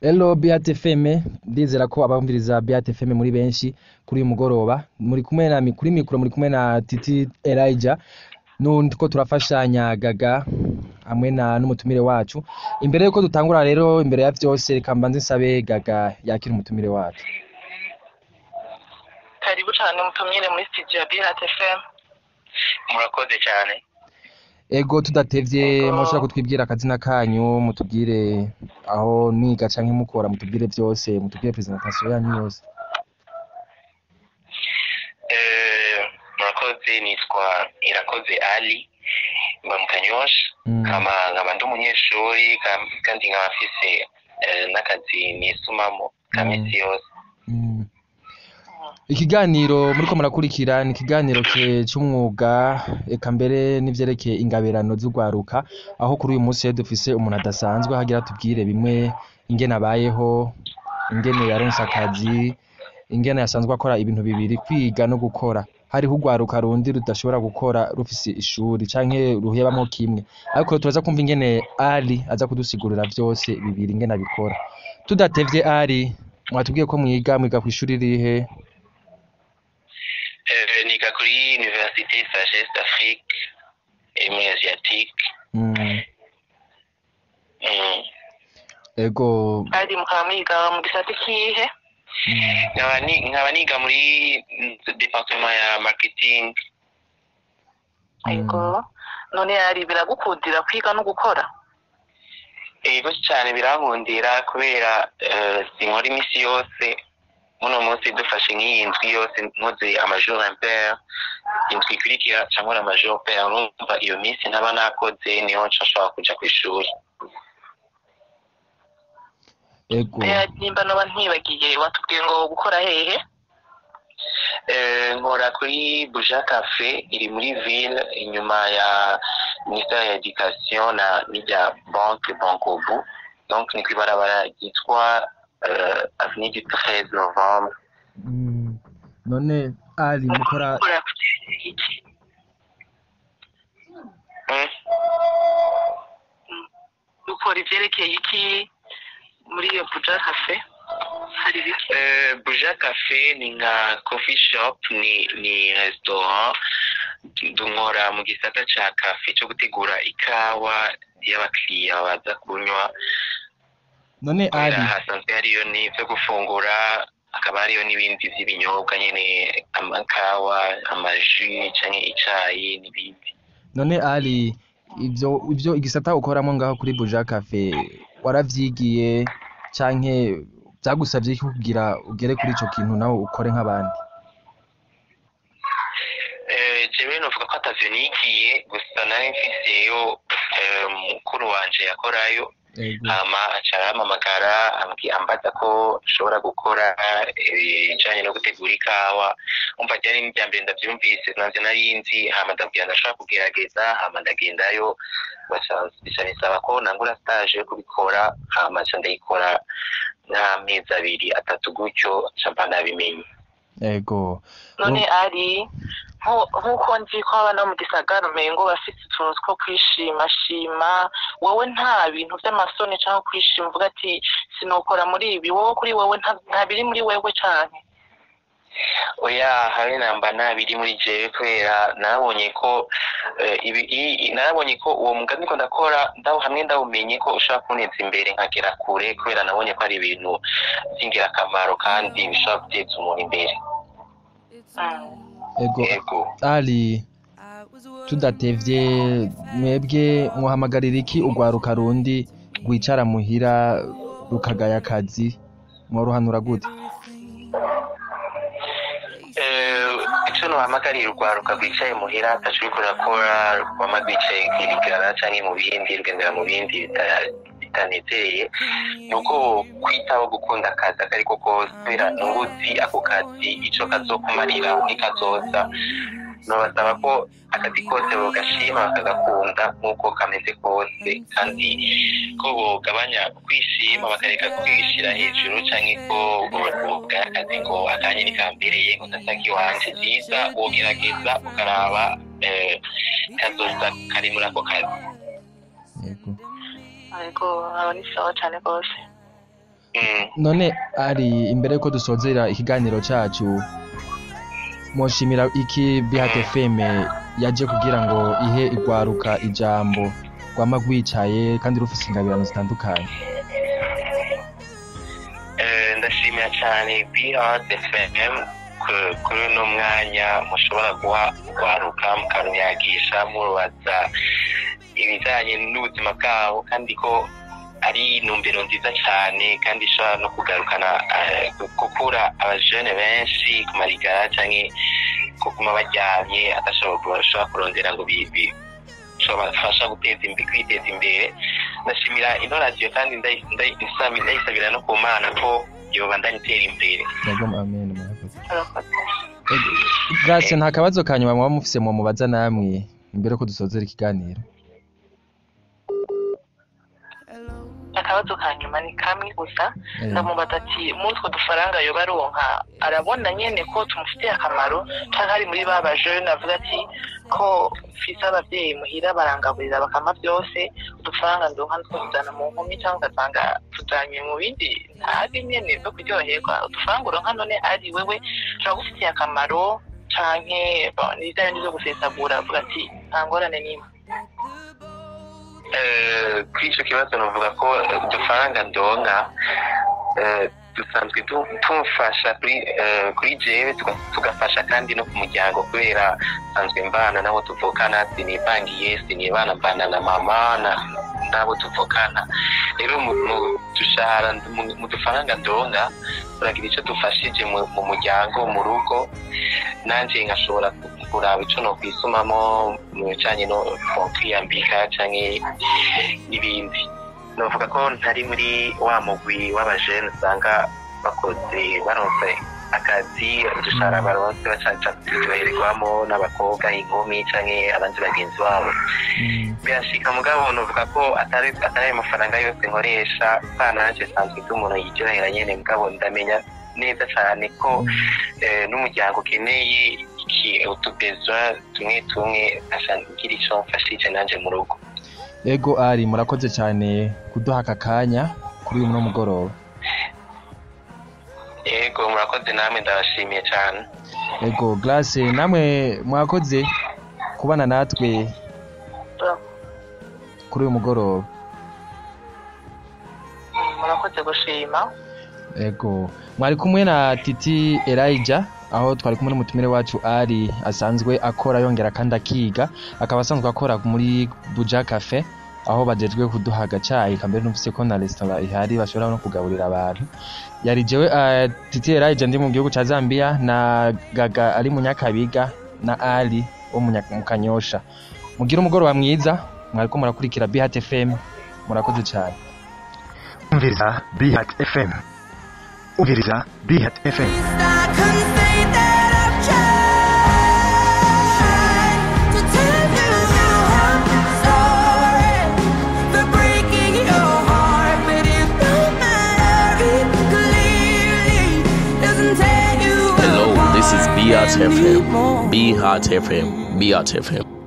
Hello Beat FM, ndizera ko abumviriza Beat FM muri benshi kuri uyu mugoroba. Muri kumwe na kuri mikro, muri kumwe na Titi Elijah, nundi ko turafashanya Gaga hamwe na n'umutumire wacu. Imbere yuko dutangura rero, imbere ya vyose, reka mbanze nsabe Gaga yakira umutumire wacu. Karibu cyane mutumire muri studio ya Beat FM. Murakoze cyane. Ego, tudatevye, Ego. mushobora kutwibwira akazina kanyu, mutubwire aho mwiga canke mukora, mutubwire vyose, mutubwire presentation yanyu yose. Murakoze, nitwa Irakoze Ali, mba mu Kanyosha. Nkaba ndi umunyeshuri kandi nkaba mfise n'akazi nisumamo ka misi yose. Ikiganiro muriko murakurikira ni ikiganiro c'umwuga, eka mbere n'ivyerekeye ingabirano z'urwaruka, aho kuri uyu munsi rero dufise umuntu adasanzwe hagira tubwire bimwe ingene abayeho, ingene yaronse akazi, ingene yasanzwe akora ibintu bibiri, kwiga no gukora. Hariho urwaruka rundi rudashobora gukora rufise ishuri canke ruhebamwo kimwe, ariko turaza kumva ingene Ali aza kudusigurira vyose bibiri ingene abikora. Tudatevye, Ali, mwatubwiye ko mwiga kw'ishuri rihe? Niga kuri Université Sagesse d'Afrique iri muri Asiatique. Ego. Ari mukaba mwiga mu gisata kihe? Nkaba niga muri département ya marketing. Ego, none ari biragukundira kwiga no gukora? Ego cyane, birankundira kubera sinkora imisi yose. Muno munsi dufashe nk'iyi ndwi yose nkoze ama jours impair, indwi ikurikira nca nkora ama jours pair. Urumva iyo minsi ntaba nakoze niho nca nshobora kuja kw'ishuri. Ego. Nimba noba ntibagiye, watubwiye ngo gukora hehe? Nkora kuri Buja Café iri muri ville, inyuma ya ministère ya éducation na n'irya banque Bancobu, donc ni kw'ibarabara ryitwa avenue du 13 novembre. None Ali, mukora Gukora iki? Dukora ivyerekeye iki muri iyo Buja Cafe? Hari ibiki? Buja Café ni nka coffee shop, ni restaurant. Nkora mu gisata ca café cyo gutegura ikawa y'abakiriya baza kunywa. None kubera Ali, hasanzwe hariyo n'ivyo gufungura, hakaba hariyo n'ibindi vy'ibinyobwa nyene, amakawa, ama jus canke icayi n'ibindi. None Ali, ivyo igisata ukoramo ngaho kuri Buja Cafe waravyigiye canke vyagusavye iki kugira ugere kuri ico kintu nawe ukore nk'abandi? Jewe novuga ko atavyo nigiye, gusa nari mfiseyo mukuru wanje yakorayo. Hama aca arampamagara ambaza ko nshobora gukora ibijanye no gutegura ikawa. Umva, ryari n'irya mbere ndavyumvise, navyo nari nzi. Hama ndabwira ndashobora kugerageza, hama ndagendayo, baca bica bisaba ko nangura stage yo kubikora, hama nca ndayikora nk'amezi 2, 3 gutyo, nca mba nabimenye. Ego. None ari nk'uko nzi ko abana bo mu gisagara umengo bafise utuntu two kwishimashima, wowe nta bintu vy'amasoni canke kwishima uvuga ati sinokora muri ibi? Wowe kuri wewe nta biri muri wewe canke? Oya, habe namba, nta biri muri jewe, kubera narabonye ko narabonye ko uwo mugambi ndiko ndakora ndawo hamwe ndawumenye ko ushobora kunteza imbere nkagera kure, kubera nabonye ko ari ibintu vy'ingirakamaro kandi bishobora guteza umuntu imbere. Ego. Ego. Ali, tudatevye, mwebwe muhamagarira iki urwaruka rundi rwicara muhira rukagaya akazi? Mworuhanura gute? Ico nohamagarira urwaruka rwicaye muhira ataco ruriko rurakora, rwama rwicaye kwirigara canke mu bindi, rugendera mu bindi bitanezeye, nuko kwitaho gukunda akazi akariko kose, kubera ntubuzi ako kazi ico kazokumarira muri kazoza. Nobasaba ko akazi kose bogashima bakagakunda nk'uko kameze kose, kandi ko bogabanya kwishima bakareka kwishira hejuru, canke ko bogaya akazi ngo akanye nikambereye, ngo ndasaka iwanje. Vyiza wogerageza ukaraba kazoza kari muri ako kazi. Yego. Ariko aba ni sawa cane rwose. None ari imbere yuko dusozera ikiganiro cacu, mwoshimira iki BHT FM yaje kugira ngo ihe igwaruka ijambo rwama rwicaye kandi rufise ingabirano zitandukanye? Ndashimira cyane BHT FM kuri uno mwanya mushobora guha urwaruka, mukaruyagisha, murubaza ibijyanye n'ubuzima bwabo, kandi ko ari intumbero nziza cyane, kandi ishobora no kugarukana gukura abajene benshi ku marigara canke kuguma baryamye adashobora kurondera ngo bibafasha guteza imbere, kwiteza imbere. Ndashimira ino radiyo kandi ndayisabira no ku Mana ko yobandanya itera imbere. Yego, amen, murakoze. Murakoze. Grace, nta kabazo ka nyuma mwaba mufise mubaza namwe imbere ko dusozera ikiganiro? Akabazo ka nyuma ni kamwe gusa. Ndamubaza ati muri utwo dufaranga yoba aronka, arabona nyene ko tumufitiye akamaro, canke ari muri ba bajene avuga ati ko mfise abavyeyi muhira barangaburira bakampa byose, udufaranga ndonka nitwo tujana mu nkumi, canke ugasanga tujanye mu bindi ntazi nyene vyo kuryoherwa. Udufaranga uronka none ari wewe turagufitiye akamaro, canke bon, ni vya bindi vyo gusesagura, avuga ati nta ngorane n'imwe? Kuri ico kibazo novuga ko udufaranga ndonka dusanzwe tumfasha kuri jewe, tugafasha kandi no ku muryango, kubera nsanzwe mbana nabo tuvukana, sinipangiye, sinibana, mbana na mama nabo tuvukana. Rero mu dushahara, mu dufaranga ndonka, turagira ico dufashije mu muryango, mu rugo, nanje nkashobora kuraba ico nokwisumamo mu bijanye no kwiyambika canke n'ibindi. Novuga ko ntari muri wa mugwi w'abajene usanga bakoze, baronse akazi, udushahara baronse bacaca kuryoherwamo n'abakobwa, inkumi canke abandi bagenzi babo. Birashika, mugabo novuga ko atari ayo mafaranga yose nkoresha, kwa nanje nsanzwe ndi umuntu yiryohera nyene, mugabo ndamenya neza cane ko n'umuryango ukeneye iki utu besoin tumwe tumwe, nkaca ngira ico mfashije nanje mu rugo. Ego ari, murakoze cyane kuduha aka kanya kuri uyu mugoroba. Ego, murakoze namwe, ndabashimiye cane. Ego Grace, namwe mwakoze kubana natwe kuri uyu mugoroba. Murakoze gushima. Ego, mwari kumwe na Titi Elijah, aho twari kumwe n'umutumire wacu ari asanzwe akora yongera kandi akiga, akaba asanzwe akora muri Buja Cafe, aho bajejwe kuduha agacayi kambere, numvise ko na restaurant ihari bashobora no kugaburira abantu. Yari jewe Titi Elijah ndi mu gihugu ca Zambia, na Gaga ari mu Nyakabiga, na Ali wo mu Kanyosha. Mugire umugoroba mwiza, mwariko murakurikira BHT FM. Murakoze cyane. Umviriza BHT FM. Umviriza BHT FM. I couldn't say that I've tried to tell you I'm sorry for breaking your heart, but it don't matter. It clearly doesn't tear you Hello, this is apart BHT FM. anymore. BHT FM. BHT FM.